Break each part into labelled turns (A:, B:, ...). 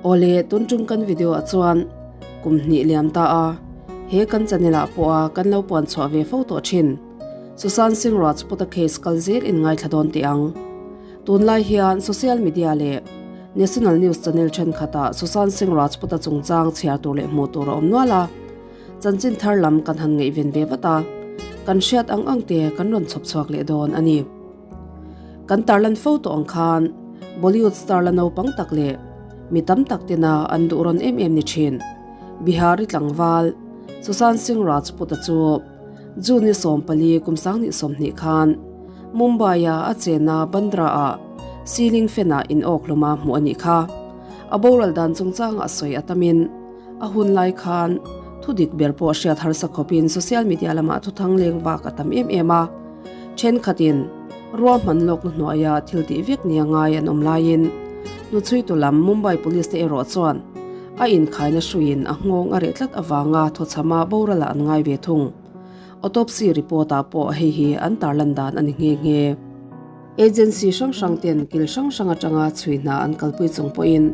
A: Awle tun tum kan video ah chuan kum hnih liam ta a, he kan channel ah pawh a kan lo puan chhuah ve fo tawh thin. Sushant Singh Rajput-a case kal zel in ngaithla dawn teh ang. Tunlai hian social media leh national news channel thenkhatah Sushant Singh Rajput-a chungchang chhiar tur leh hmuh tur a awm nual a. Chanchin thar lam kan han ngaihven ve vat a, kan hriat ang ang te kan rawn chhawp chhuak leh dawn a ni. Kan tarlan fo tawh ang khan Bollywood star la naupang tak leh mi tam tak tena an duh rawn em em ni thin. Bihari tlangval Sushant Singh Rajput-a chu June ni 14 kum 2020 khan Mumbai-a a chena Bandra-ah ceiling fan-ah in awk hlawma hmuh a nih kha. A boral dan chungchangah sawi a tamin a hun lai khan thudik ber pawh hriat harsa khawpin social media lamah thuthang leng vak a tam em em a. Thenkhatin ruahman lawkna hnuaia thil tih vek nia ngai an awm laiin hnuchhuitu lam Mumbai Police te erawh chuan a inkhaina hruiin a nghawng a reh tlat avanga thawchhama boralah an ngai ve thung. Autopsy report ah pawh hei hi an tarlan dan a ni nghe nghe. Agency hrang hrang ten kil hrang hrang atanga chhui hna an kalpui chung pawhin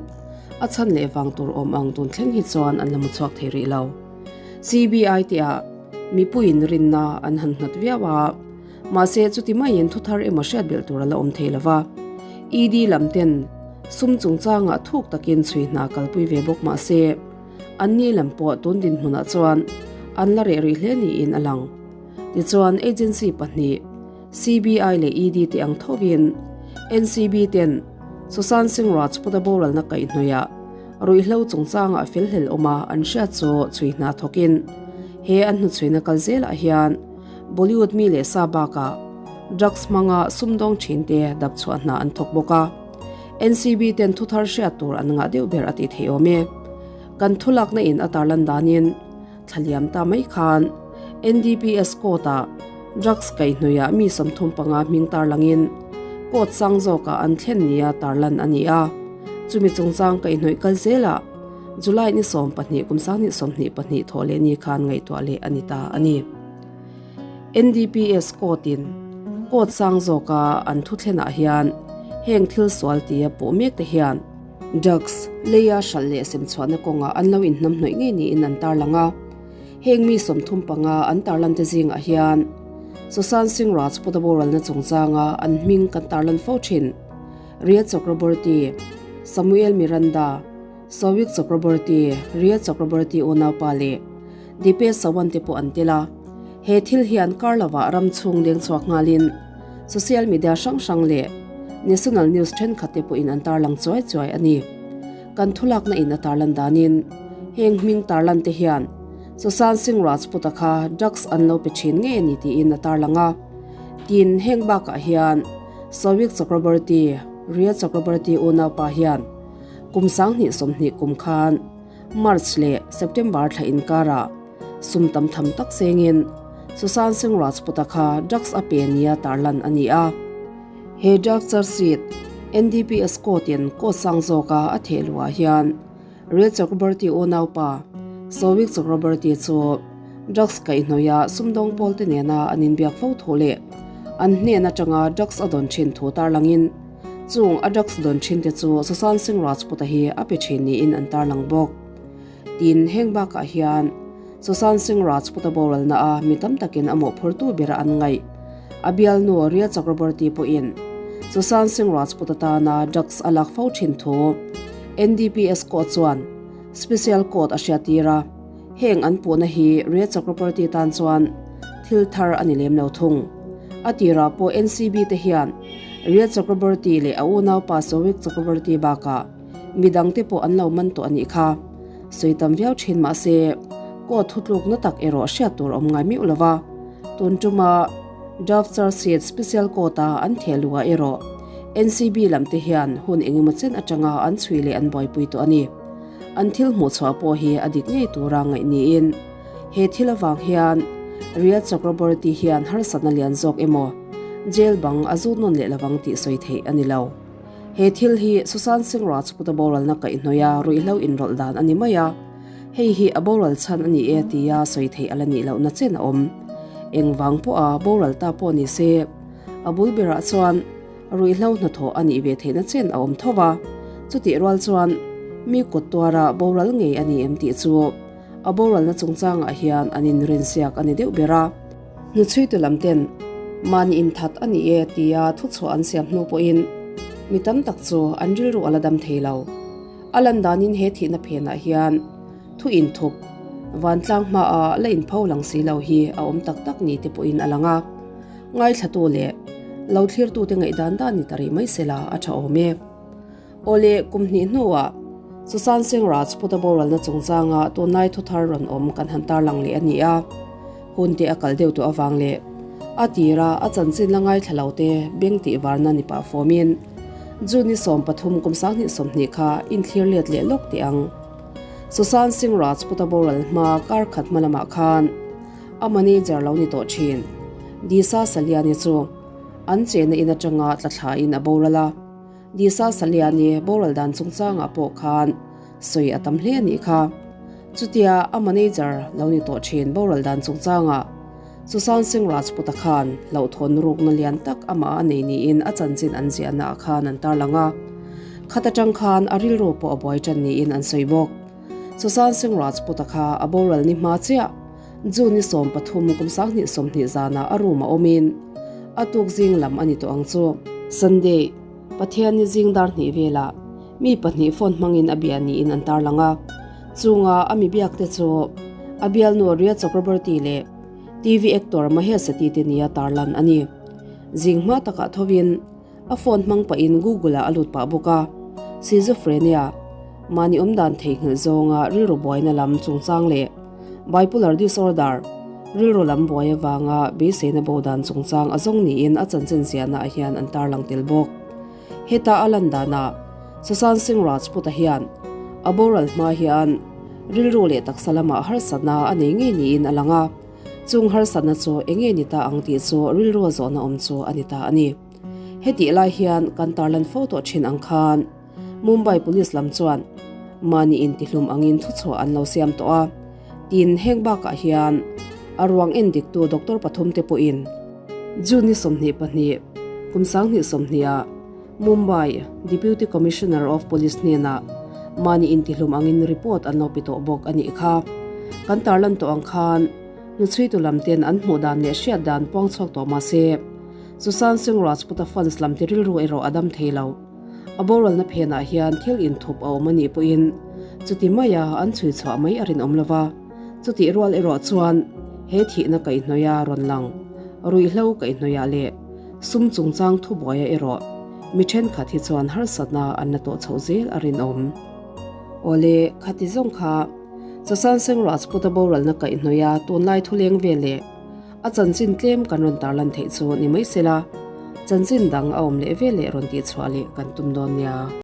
A: a chhan leh vang tur awm ang tun thleng hi chuan an la mu chhuak thei rih lo. CBI te ah mipuiin rinna an han nghat viau a, mahse chuti maiin thuthar emaw hriat belh tur a la awm thei lo va. ED lam ten sum chungchangah thuk takin chhui hna kalpui ve bawk mahse anni lam pawh tun dinhmunah chuan an la reh rih hle niin a lang. Tichuan agency pahnih CBI leh ED te ang thovin NCB ten Sushant Singh Rajput-a boralna kaihhnawihah Ruihhlo chungchangah felhlel awma an hriat chu chhui hna thawkin he an hnuchhuina kal zelah hian Bollywood mi leh sa bakah drugs hmanga sumdawng thinte dap chhuah hna an thawk bawk a. NCB ten thuthar hriat tur an ngah deuh ber a tih theih awm e. Kan thulakna in a tarlan danin thlaliam ta mai khan NDPS court-ah drugs kaihhnawihah mi 35 hming tarlangin court sang zawkah an thlen nia tarlan a ni a. Chumi chungchang kaihhnawih kal zelah July ni 12 kum 2022 thawh leh ni khan ngaihtuah leh a ni ta a ni. NDPS court-in court sang zawka an thuthlenah hian heng thil sual tia puh mek te hian Drugs, leia hralh leh semchhuahna kawngah an lo inhnamhnawih ngei niin an tarlang a. Heng mi 35 an tarlante zingah hian Sushant Singh Rajput-a boralna chungchanga an hming kan tarlan fo thin. Riya Chakraborty, Samuel Miranda, Souvik Chakraborty, Riya Chakraborty unaupa leh Dipesh Sawant te pawh an tel a. He thil hian kar lovah ram chhung leng chhuak nghalin social media hrang hrang leh national news thenkhat te pawhin an tarlang chuai chuai a ni. Kan thulakna in a tarlan danin heng hming tarlan te hian Sushant Singh Rajput-a kha drugs an lo pe thin ngei a ni tiin a tarlang a. Tin, heng bakah hian Souvik Chakraborty, Riya Chakraborty unaupa hian kum 2020 kum khan March leh September thla inkarah sum tam tham tak sengin Sushant Singh Rajput-a kha drugs a pe nia tarlan a ni a. He drug charge sheet NDPS court-in court sang zawka a theh luhah hian Riya Chakraborty unaupa Souvik Chakraborty chu drugs kaihhnawih a sumdawng pawlte nena an inbiak fo thu leh an hnen atanga drugs a dawn thin thu tarlangin chung a drugs dawn thin te chu Sushant Singh Rajput-a hi a pe thin niin an tarlang bawk. Tin, heng bakah hian Sushant Singh Rajput-a boralna a mi tam takin a mawhphurtu bera an ngaih. A bialnu Riya Chakraborty pawhin Sushant Singh Rajput atana drugs a lak fo thin thu NDPS court chuan Special Court a hriattir a, heng an puhna hi Riya Chakraborty tan chuan thil thar a ni lem lo thung. A tirah pawh NCB te hian Riya Chakraborty leh a unaupa Souvik Chakraborty bakah Midangte pawh an lo man tawh a nih kha. Sawi tam viau thin mah se, court thutlukna tak erawh hriat tur a awm ngai miuh lo va. Tun tuma Draft Charge Sheet Special Court-a an theh luhah erawh NCB lamte hian hun engemaw chen atanga an chhui leh an buaipui tawh a ni. An thil hmuhchhuah pawh hi a dik ngei tura ngaih niin he thil avang hian Riya Chakraborty hian harsatna lian zawk emaw jail bang a zut nawn leh lovang tih sawi theih a ni lo. He thil hi Sushant Singh Rajput-a boralna kaihhnawih a ruihhlo inrawlh dan a ni mai a, hei hi a boral chhan a ni e tia sawi theih a la nih lohna chen a awm. Engvang pawha boral ta pawh ni se, a bul berah chuan ruihhlo hnathawh a nih ve theihna chen a awm tho va, chutih rual chuan Mi kut tuara boral ngei a ni em tih chu a boralna chungchangah hian an inrinsiak a ni deuh ber a. Hnuchhuitu lam ten mahni inthat a ni e tia thuchhuah an siam hnu pawhin mi tam tak chu an rilru a la dam thei lo. A lan danin he thihna phenah hian thu inthup vantlang hmaah la inpho lang si lo hi a awm tak tak ni te pawhin a lang a. Ngaithlatu leh lo thlirtute ngaihdan dan ni ta rih mai sela a tha awm e. Awle, kum hnih hnuah Sushant Singh Rajput-a boralna chungchanga tunlai thuthar rawn awm kan han tarlang leh a ni a. Hun te a kal deuh tawh avang leh a tira a chanchin la ngaithla lo te beng tih varna ni pah fawmin June ni 13 kum 2020 kha inthlir let leh lawk teh ang. Sushant Singh Rajput-a boral hma kar khat hma lamah khan a manager lo ni tawh thin Disha Saliani chu an chehna in atanga tla thlain a boral a. Disha Saliani boral dan chungchangah pawh khan sawi a tam hle a nih kha. Chutia a manager lo ni tawh thin boral dan chungchangah Sushant Singh Rajput-a khan hlauhthawn rukna lian tak amah a nei niin a chanchin an ziahnaah khan an tarlang a. Khat atang khan a rilru pawh a buai tan niin an sawi bawk. Sushant Singh Rajput-a kha a boral ni hma chiah June ni 13 kum 2020 zanah a room a awmin a tuk zing lam a ni tawh ang chu. Sunday, Pathian ni zing dar hnih velah mi pahnih phone hmangin a bia niin an tarlang a. Chunga a mi biak te chu a bialnu Rhea Chakraborty leh TV actor Mahesh Sethi te nia tarlan a ni. Zing hma takah thovin a phone hmang pahin Google ah a lut pah bawk a. Schizophrenia, mahni awmdan theihnghilh zawnga rilru buaina lam chungchang leh bipolar disorder, rilru lam buai avanga beiseina bo dan chungchang a zawng niin a chanchin ziahna ah hian an tarlang tel bawk. Heta a lan danah Sushant Singh Rajput-a hian a boral hma hian rilru leh taksa lamah harsatna a nei ngei niin a lang a, chung harsatna chu eng nge ni ta ang tih chu rilru a zawhna awm chu a ni ta a ni. Hetih lai hian kan tarlan fo tawh thin ang khan Mumbai Police lam chuan mahni intihlum angin thuchhuah an lo siam tawh a, tin heng bakah hian a ruang endiktu doctor pathumte pawhin June ni 22, kum 2020 ah Mumbai Deputy Commissioner of Police hnenah mahni intihlum angin report an lo pe tawh bawk a nih kha. Kan tarlan tawh ang khan hnuchhuitu lam ten an hmuh dan leh hriat dan puang chhuak tawh mah se, Sushant Singh Rajput-a fans lam te rilru erawh a dam thei lo. A boralna phenah hian thil inthup a awm a nih pawhin chuti maia an chhui chhuah mai a rinawm lo va. Chutih rual erawh chuan he thihna kaihhnawih a rawn lang. Ruihhlo kaihhnawihah leh sum chungchang thubuaia erawh mi thenkhat hi chuan harsatna an la tawh chhoh zel a rinawm. Awle, khati zawng kha Sushant Singh Rajput-a boralna kaihhnawih a tunlai thuleng vel leh a chanchin tlem kan rawn tarlan theih chu ni mai sela, chanchin dang a awm leh vel leh rawn tihchhuah leh kan tum dawn nia.